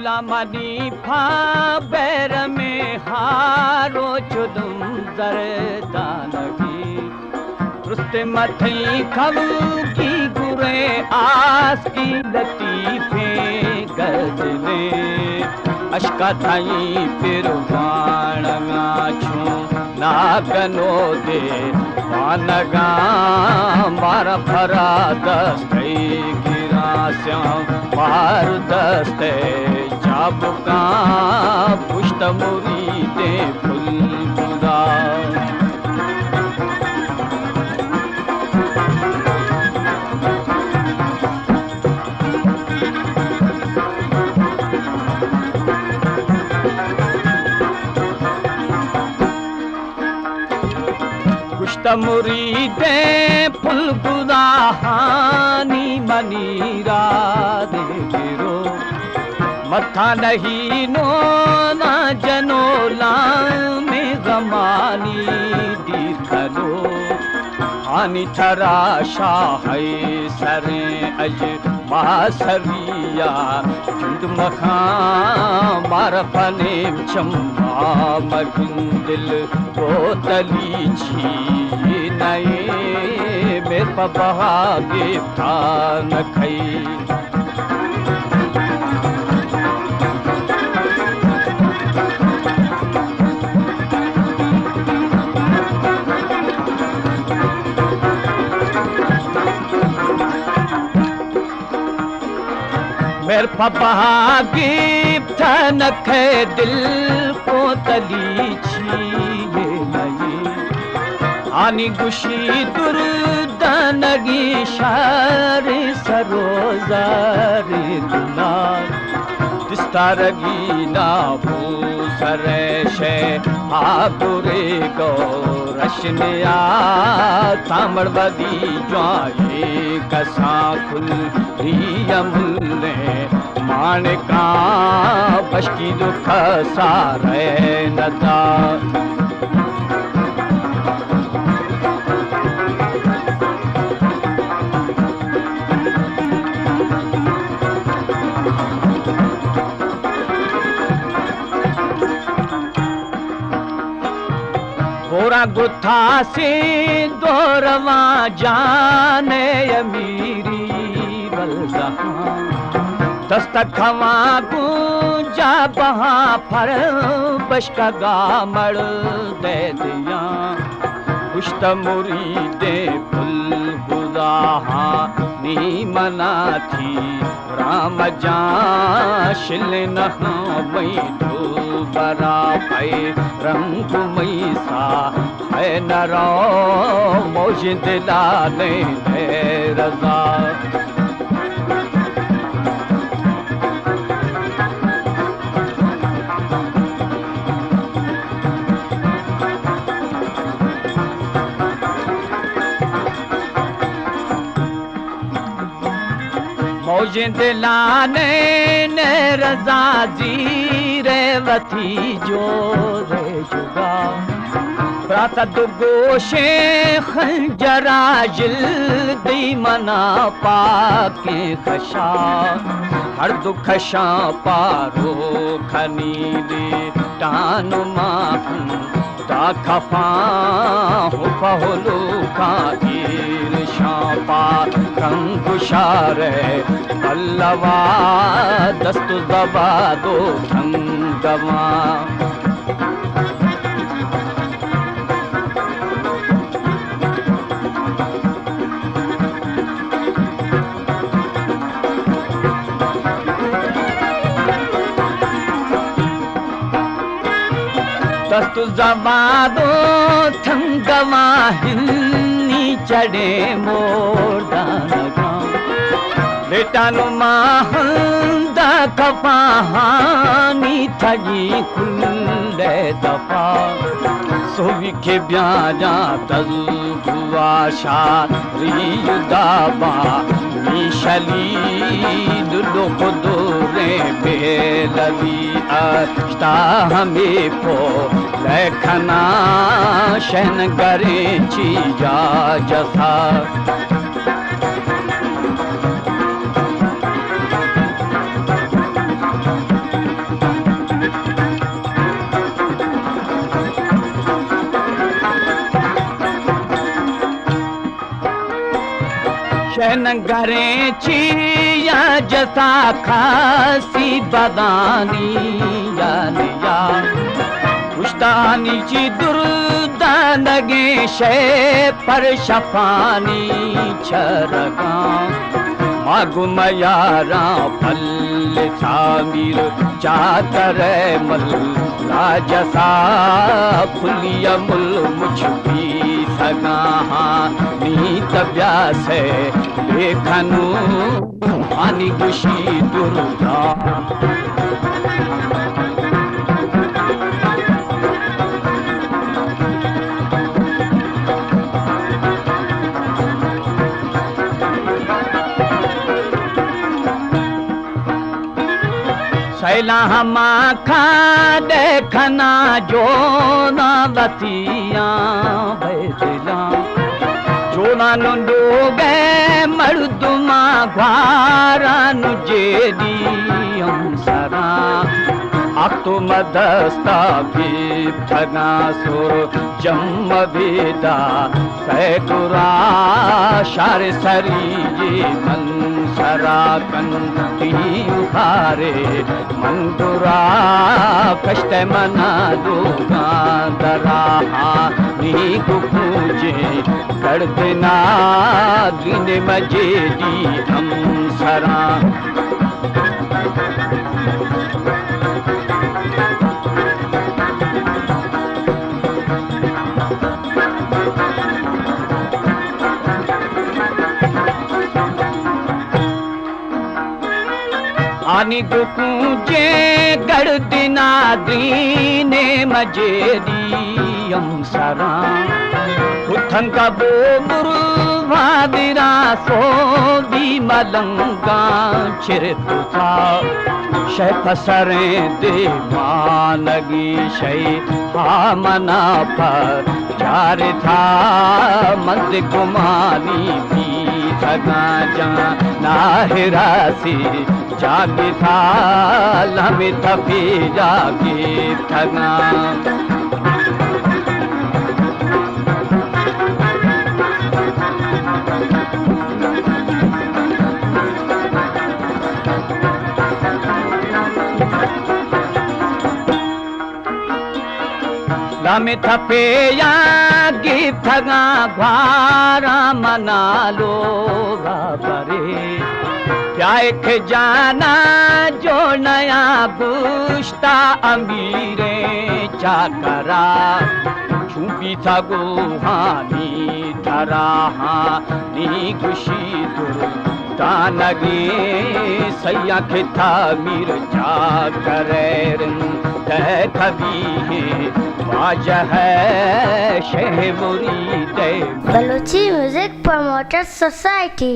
لامنی پھا بیرمیں ہارو چدم زردانگی۔ رست متئی کبگی گرے آسکی لطیفیں گردنیں۔ اشکا تھئی پر وانگا چون ناگنو دے وانگا۔ مارا پھرا دستے گراسیاں، مار دستے چابکاں، پشت مریدیں پھل گلدار۔ گوشت مریدیں پل گداہانی منی را دے گرو، متا نہیں نو نا جنو لام غمانی دیر کنو۔ آنی ترا شاہ سریں اج ما سریا جند مخاں، مار پنیم چما مگن دل گوتلی چی نئے، میر پہ بہا گپتا نکھئی۔ میر پہ بہا گپت نکھے دل کو تلی چیے نئے۔ آنی گوشی دردانگی شار سرو زار دلار۔ دستارگی نابو سرشے آگورے گو رشنیا، تامڑ بدی جوائے کساں کھلی املے، مانکاں بشکی دکھ سارے ندا۔ گورا گتھا سے دورواں جان امیری بلزہاں، دست کھواں گونجا بہاں پر بشکگا مڑ دے دیاں۔ پشت مریدیں پل گداہاں نی منا تھی رام جان، شل نہاں مئی دو برا پے رنگ مئی سا، اے نرو موج دلا نے رضا۔ موجیں دلانے نے رضا زیرے وتی جوزے جدا۔ برات دو گوشیں خنجرا جل دی منا پاکیں خشا، ہر دو کشاں پارو کھنیلی ٹان ماں دا کھپاں ہو پہلو کا ایر شاں پا کنگ شارے پلوا دست زبا دو تھنگواں۔ دست زبادو تھنگواں ہنی چڑے موردانگاں۔ لیٹانو ماہندا کپاہانی تھگی کلے دپا۔ سوی کہ بیاجاں تزو گواشا ریو دابا، میشلی دلو قدوریں بیلوی اشتا ہمے پو لیکھنا شنگریں چی جا جسا۔ شہ ننگریں چیا جتا کاسی بدانی یا نیا، پشتانی چی دردانگیں شہ پر شپانی چرگاں۔ ما گو میاراں پل تعمیر چاتر مل راجسا پھلی مل مچ پیسگاں۔ ہاں نی تبیا سے لیکھنو آنی گوشی دردا۔ سیلاں ہما کھاڈ کھنا جونا وتیاں بے دلاں۔ جونا نندوگے مردماں گوارا نو جیڈی ہم سراں۔ اختو مدستا گپتگاں سر جم بیدا۔ سیکرا شار سری من سرا کن تیم خارے من درا کشت منا لوگاں درا۔ ہاں نی کو پوجے گردنا دین مجیدی ہم سراں۔ آنی دکوں جے گڑدنا دینے مجیدی ہم سراں۔ اتھنگا بو بروا دیرا سو دی ملنگاں چر پتا۔ شہ پسریں دیوانگی شہ ہامنا پر چارتا۔ مند گمانی بیتگاں جان ناہراسی جاگتا۔ لم تپی جاگتگاں۔ لم تپے یا گپتگاں گوارا منا لوگا برے۔ یا ایک جانا جو نیا گوشتا امیریں چاکرا۔ چون بیتا گوہانی ترا ہاں نی گوشی دردانگیں سیاں کہ تعمیر چاکرے رند تبی ہے واجہ ہے شہ مرید۔ Balochi music promoter society.